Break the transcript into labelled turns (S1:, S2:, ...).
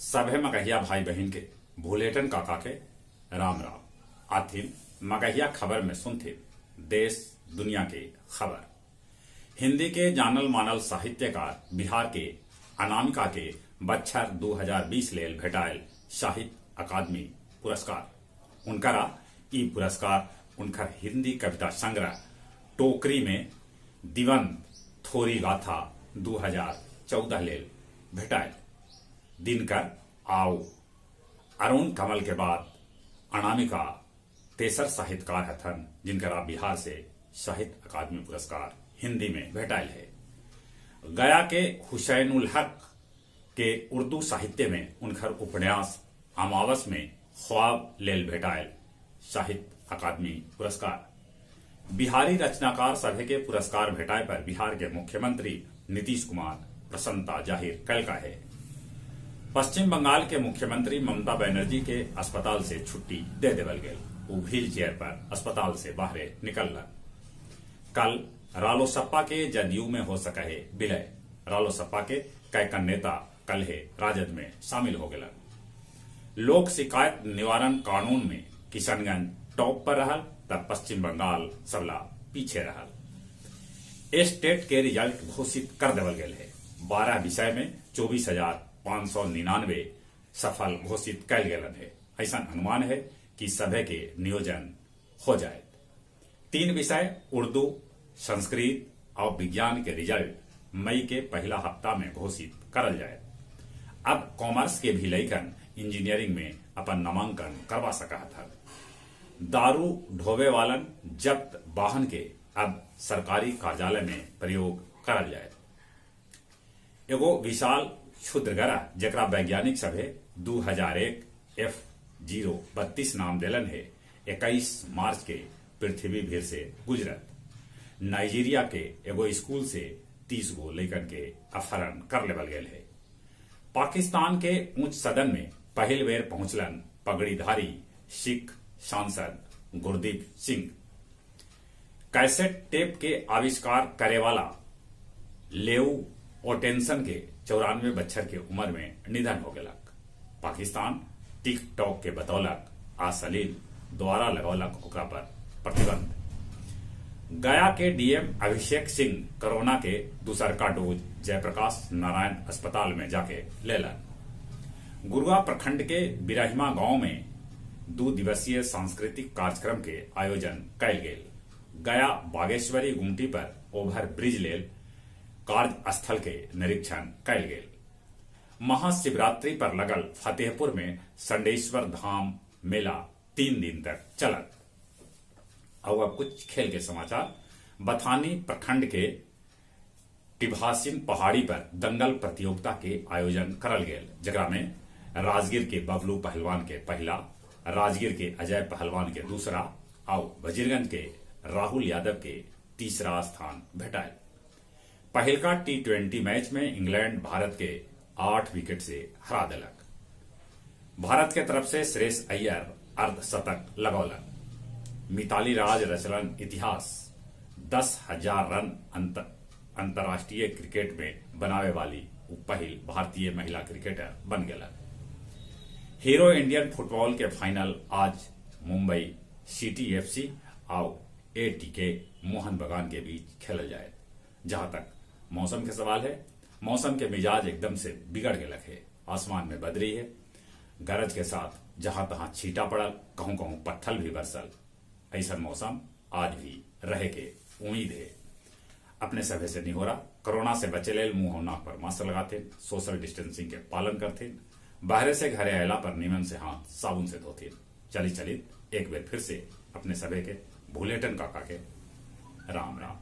S1: सभे मगहिया भाई बहिन के भुलेटन काका के राम राम। आथिन मगहिया खबर में सुनथिन देश दुनिया के खबर। हिंदी के जानल मानल साहित्यकार बिहार के अनामिका के बच्छर 2020 लेल भेटायल साहित्य अकादमी पुरस्कार। उनकरा ई पुरस्कार उनखर हिंदी कविता संग्रह टोकरी में दिवन थोरी गाथा 2014 लेल भेटायल। दिनकर आउ अरुण कमल के बाद अनामिका तेसर साहित्यकार हथन जिनकरा बिहार से साहित्य अकादमी पुरस्कार हिंदी में भेटायल है। गया के हुसैनुल हक के उर्दू साहित्य में उनखर उपन्यास अमावस में ख्वाब लेल भेटायल साहित्य अकादमी पुरस्कार। बिहारी रचनाकार सभे के पुरस्कार भेटाए पर बिहार के मुख्यमंत्री नीतीश कुमार प्रसन्नता जाहिर कैलका है। पश्चिम बंगाल के मुख्यमंत्री ममता बनर्जी के अस्पताल से छुट्टी दे देवल गेल। उ व्हील चेयर पर अस्पताल से बाहरे निकललन। कल रालोसप्पा के जदयू में हो सके है विलय। रालोसप्पा के कैकन नेता कल हे राजद में शामिल हो गेलन। लोक शिकायत निवारण कानून में किशनगंज टॉप पर रहल तब पश्चिम बंगाल सबला पीछे रहल। स्टेट के रिजल्ट घोषित कर देवल गेल है। 12 विषय में 24,599 सफल घोषित कैल गेलन है। ऐसा अनुमान है कि सभे के नियोजन हो जाए। 3 विषय उर्दू, संस्कृत और विज्ञान के रिजल्ट मई के पहला हफ्ता में घोषित करल जाए। अब कॉमर्स के भी लइकन इंजीनियरिंग में अपन नामांकन करवा सका था। दारू ढोवे वालन जब्त वाहन के अब सरकारी कार्यालय में प्रयोग करल जाए। एगो विशाल क्षुद्रग्रह जेकरा वैज्ञानिक सभे 2001 F032 नाम देलन है, 21 मार्च के पृथ्वी भीर से गुजरत। नाइजीरिया के एगो स्कूल से 30 गो लइकन के अपहरण कर लेवल गेल है। पाकिस्तान के उच्च सदन में पहिल बेर पहुंचलन पगड़ीधारी सिख सांसद गुरदीप सिंह। कैसेट टेप के आविष्कार करे वाला लेऊ ओटेंसन के 94 बच्छर के उम्र में निधन हो गेलक। पाकिस्तान टिकटॉक के बदौलत असलील द्वारा लगौलक ओकरा पर प्रतिबंध। गया के डीएम अभिषेक सिंह कोरोना के दूसरका डोज जयप्रकाश नारायण अस्पताल में जाके लेलन। गुरुआ प्रखंड के बिरहिमा गांव में 2 दिवसीय सांस्कृतिक कार्यक्रम के आयोजन कैल गेल। गया बागेश्वरी गुमटी पर ओवर ब्रिज लेल कार्य स्थल के निरीक्षण कैल गेल। महाशिवरात्रि पर लगल फतेहपुर में संडेश्वर धाम मेला 3 दिन तक चलत। और अब कुछ खेल के समाचार। बथानी प्रखंड के टिभासिन पहाड़ी पर दंगल प्रतियोगिता के आयोजन करल गेल, जकरा में राजगीर के बबलू पहलवान के पहला, राजगीर के अजय पहलवान के दूसरा और वजीरगंज के राहुल यादव के तीसरा स्थान भेटायल। पहिलका T20 match में इंग्लैंड भारत के 8 विकेट से हरा देलक। भारत के तरफ से श्रेयस अय्यर अर्धशतक लगौलन। मिताली राज रचलन इतिहास, 10,000 रन अंतर्राष्ट्रीय क्रिकेट में बनावे वाली उ पहिल भारतीय महिला क्रिकेटर बन गेलन। हीरो इंडियन फुटबॉल के फाइनल आज मुंबई सिटी एफसी और एटीके मोहन बगान के बीच खेलल जाए। जहां तक मौसम के सवाल है, मौसम के मिजाज एकदम से बिगड़ गेलक है। आसमान में बदरी है, गरज के साथ जहां तहां छींटा पड़ल, कहूं कहूं पत्थर भी बरसल। ऐसा मौसम आज भी रहे के उम्मीद है। अपने सभे से निहोरा, कोरोना से बचे लेल मुंह और नाक पर मास्क लगाते, सोशल डिस्टेंसिंग के पालन करते, बाहर से घरे आयला पर नीमन से हाथ साबुन से धोते। चली चली एक बेर फिर से अपने सभे के भुलेटन काका के राम राम।